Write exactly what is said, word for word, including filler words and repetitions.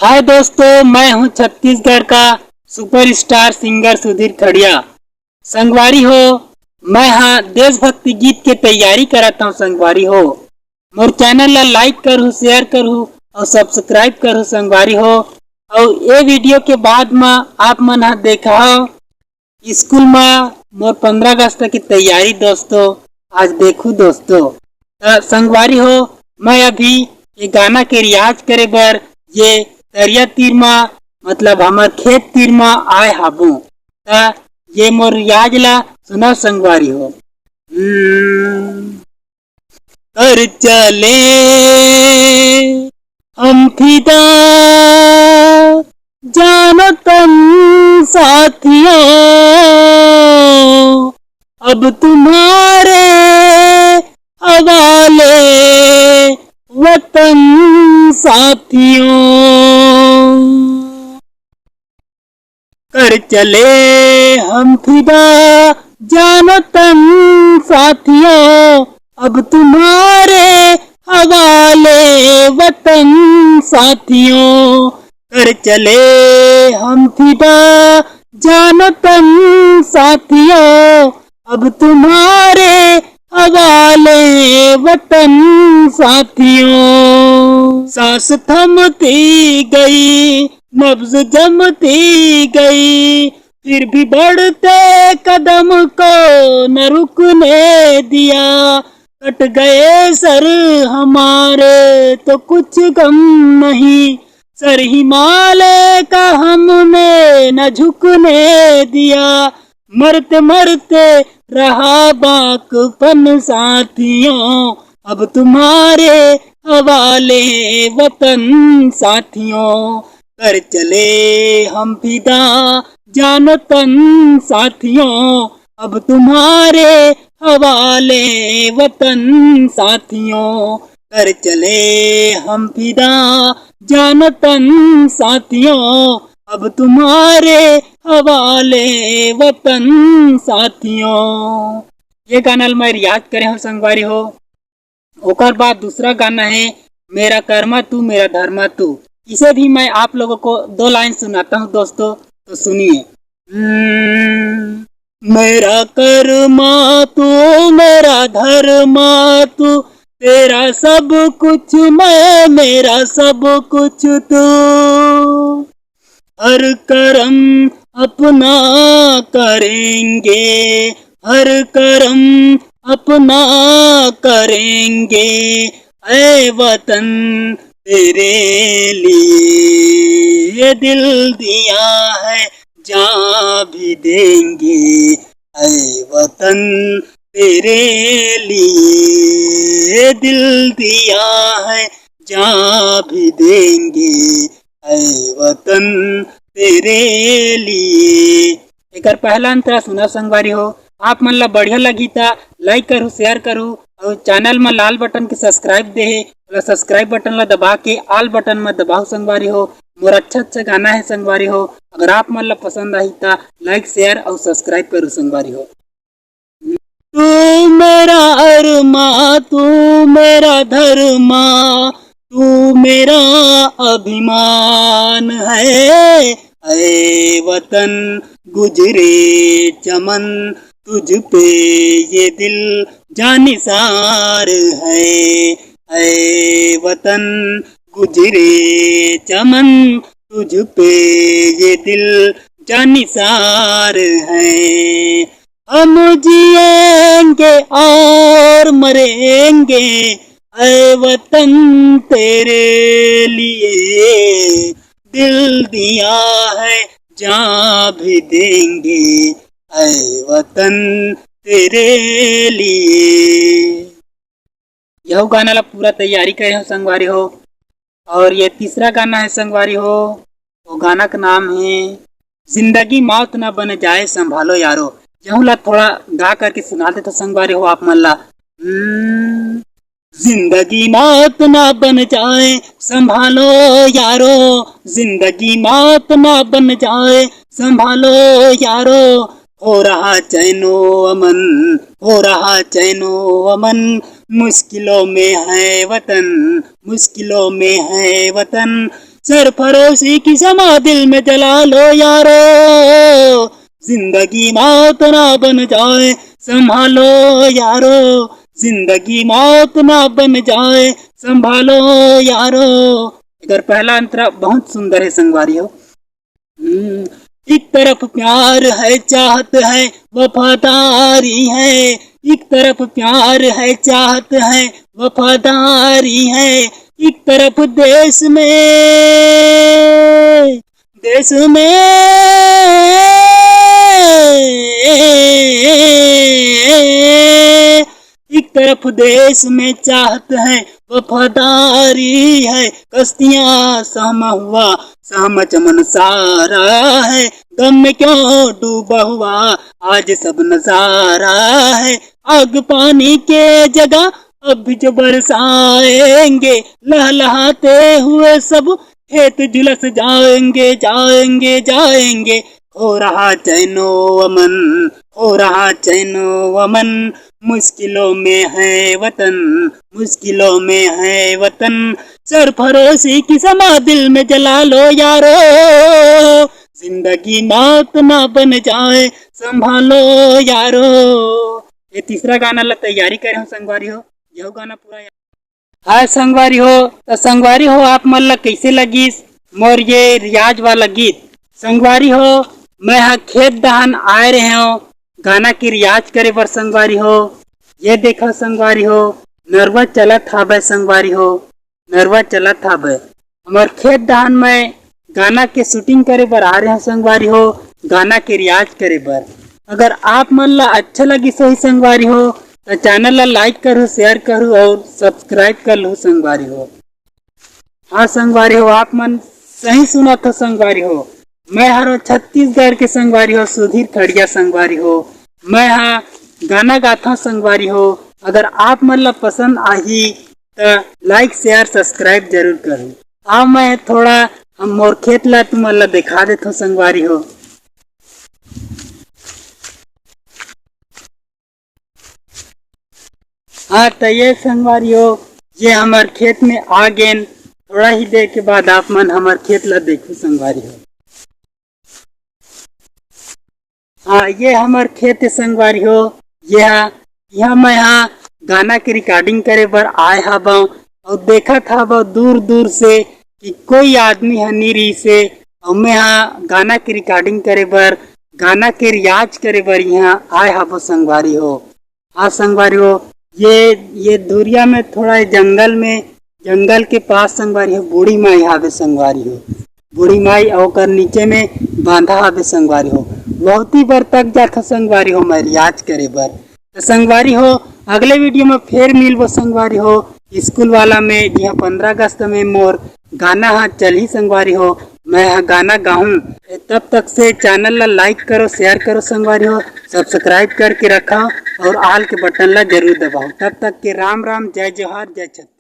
हाय दोस्तों, मैं हूं छत्तीसगढ़ का सुपरस्टार सिंगर सुधीर खड़िया। संगवारी हो, मैं हा देशभक्ति गीत के तैयारी करत हूं संगवारी हो। मोर चैनल ला लाइक करहू, शेयर करहू और सब्सक्राइब करहू संगवारी हो। और ये वीडियो के बाद म आप मन हा देखा स्कूल म मोर पंद्रह अगस्त की तैयारी दोस्तों, आज देखू दोस्तों। त संगवारी हो, मैं अभी ये गाना के रियाज करे बर ये तरिया तीर म, मतलब हमर खेत तीर म आए हाबू। त ये मोर रियाज ला सुना संगवारी हो। हम्म। कर चले हम फिदा जानो तन साथियों, अब तुम्हारे हवाले वतन साथियों। कर चले हम फिदा जानो तन साथियों, अब तुम्हारे हवाले वतन साथियों। कर चले हम फिदा जानो तन साथियों, अब तुम्हारे हवाले वतन साथियों। सांस थमती गई, नब्ज जमती गई, फिर भी बढ़ते कदम को न रुकने दिया। कट गए सर हमारे तो कुछ गम नहीं, सर हिमालय का हमने न झुकने दिया। मरते मरते रहा बाकपन साथियों, अब तुम्हारे हवाले वतन साथियों। कर चले हम फिदा जानो तन साथियों, अब तुम्हारे हवाले वतन साथियों। कर चले हम फिदा जानो तन साथियों, अब तुम्हारे हवाले वतन साथियों। ये गाना ल मैं रियाज करे हूँ संगवारी हो। ओकर बाद दूसरा गाना है मेरा कर्मा तू मेरा धर्मा तू। इसे भी मैं आप लोगों को दो लाइन सुनाता हूँ दोस्तों, तो सुनिए। हम्म, मेरा कर्मा तू मेरा धर्मा तू, तेरा सब कुछ मैं मेरा सब कुछ तू। हर करम अपना करेंगे, हर करम अपना करेंगे, ऐ वतन तेरे लिए दिल दिया है, जान भी देंगे, ऐ वतन तेरे लिए दिल दिया है, जान भी देंगे, ऐ वतन तेरे लिए। एकर पहला अंतरा सुना संगवारी हो। आप मन ला बढ़िया लगही त लाइक करू, शेयर करू और चैनल म लाल बटन के सब्सक्राइब दे हे, ओला सब्सक्राइब बटन ला दबा के ऑल बटन म दबाओ संगवारी हो। मोर अच्छा अच्छा गाना है संगवारी हो, अगर आप मन ला पसंद आही त लाइक शेयर और सब्सक्राइब करू संगवारी हो। तू मेरा अरमा तू मेरा धर्मा, तू मेरा अभिमान है। ऐ वतन गुजरे चमन, तुझ पे ये दिल जानिसार है। ऐ वतन गुजरे चमन, तुझ पे ये दिल जानिसार है। हम जिएंगे और मरेंगे, ऐ वतन तेरे लिए दिल दिया है, जान भी देंगे, ऐ वतन तेरे लिए। यह गाना ला पूरा तैयारी करे हो संगवारी हो। और ये तीसरा गाना है संगवारी हो, वो गाना का नाम है जिंदगी मौत ना बन जाए संभालो यारो। यहू ला थोड़ा गा करके सुना देता संगवारी हो आप मन ला। हम्म, जिंदगी मौत ना बन जाए संभालो यारो, जिंदगी मौत ना बन जाए संभालो यारो। हो रहा चैनो अमन, हो रहा चैनो अमन, मुश्किलों में है वतन, मुश्किलों में है वतन। सरफरोशी की समा दिल में जला लो यारो, जिंदगी मौत ना बन जाए, संभालो यारो, जिंदगी मौत ना बन जाए, संभालो यारो। एकर पहला अंतरा बहुत सुंदर है संगवारी हो। हम्म, एक तरफ प्यार है, चाहत है, वफादारी है। एक तरफ प्यार है, चाहत है, वफादारी है। एक तरफ देश में, देश में, एक तरफ देश में चाहत है, वफादारी है। कश्तियां सहमा हुआ, सहमा चमन सारा है। गम में क्यों डूबा हुआ, आज सब नजारा है। आग पानी के जगह अब भी जो बरसाएंगे, लहलहाते हुए सब खेत झुलस जाएंगे, जाएंगे, जाएंगे। हो रहा चैनो अमन, हो रहा चैनो अमन, मुश्किलों में है वतन, मुश्किलों में है वतन। सरफरोशी की समा दिल में जला लो यारो, जिंदगी मौत ना बन जाए, संभालो यारो। ये तीसरा गाना ला तैयारी करे हो संगवारी हो, यह गाना पूरा। हाय संगवारी हो, त संगवारी हो, आप मन ला कइसे लगिस मोर ये रियाज वाला गीत? संगवारी हो, मैं ह खेत डहन आए रहे हो गाना के रियाज करे बर संगवारी हो। ये देखो संगवारी हो, नरवा चलत हावय संगवारी हो, नरवा चलत हावय। हमर खेत डहन मैं गाना के शूटिंग करे बर आ रहे हो संगवारी हो, गाना के रियाज करे बर। अगर आप मन ला अच्छा लगिस होही संगवारी हो, त चैनल ला लाइक करू, शेयर करू और सब्सक्राइब कर लू संगवारी हो। हाँ संगवारी हो, आप मन सही सुनत हो संगवारी हो। मैं हरो छत्तीसगढ़ के संगवारी हो, सुधीर खड़िया संगवारी हो। मैं हा गाना गाथा संगवारी हो। अगर आप मन ला पसंद आही त लाइक, शेयर, सब्सक्राइब जरूर करू। अब मैं थोड़ा हम मोर खेत ला तुमन ला दिखा देथो संगवारी हो। हाँ, त ये संगवारी हो, ये हमर खेत में आ गेन। थोड़ा ही देर के बाद आप मन हमर खेत ला देखू संगवारी हो। हाँ, ये हमर खेत हे संगवारी हो। ये हा, यहाँ मैं हा गाना के रिकॉर्डिंग करे बर आए हावव और देखत हावव दूर दूर से कि कोई आदमी हा नी रहिसे और मैं हा गाना के रिकॉर्डिंग करे बर, गाना के रियाज करे बर यहाँ आए हावव संगवारी हो। हाँ संगवारी हो, ये, ये दूरिया में थोड़ा जंगल में, जंगल के पास संगवारी हो, बूढ़ी माई हावे संगवारी हो। बूढ़ी माई अउ ओकर नीचे में बांधा हावे संगवारी हो। बहुत ही बर तक जाथो संगवारी हो मैं रियाज करे बर। त संगवारी हो, अगले वीडियो में फेर मिलबो संगवारी हो। स्कूल वाला में जिहाँ पंद्रह अगस्त में मोर गाना हा चलही संगवारी हो, मैं हा गाना गाहूँ। तब तक से चैनल ला लाइक करो, शेयर करो संगवारी हो, सब्सक्राइब करके रखा और आल के बटन ला जरूर दबाओ। तब तक के राम राम, जय जोहार, जय छत्तीसगढ़।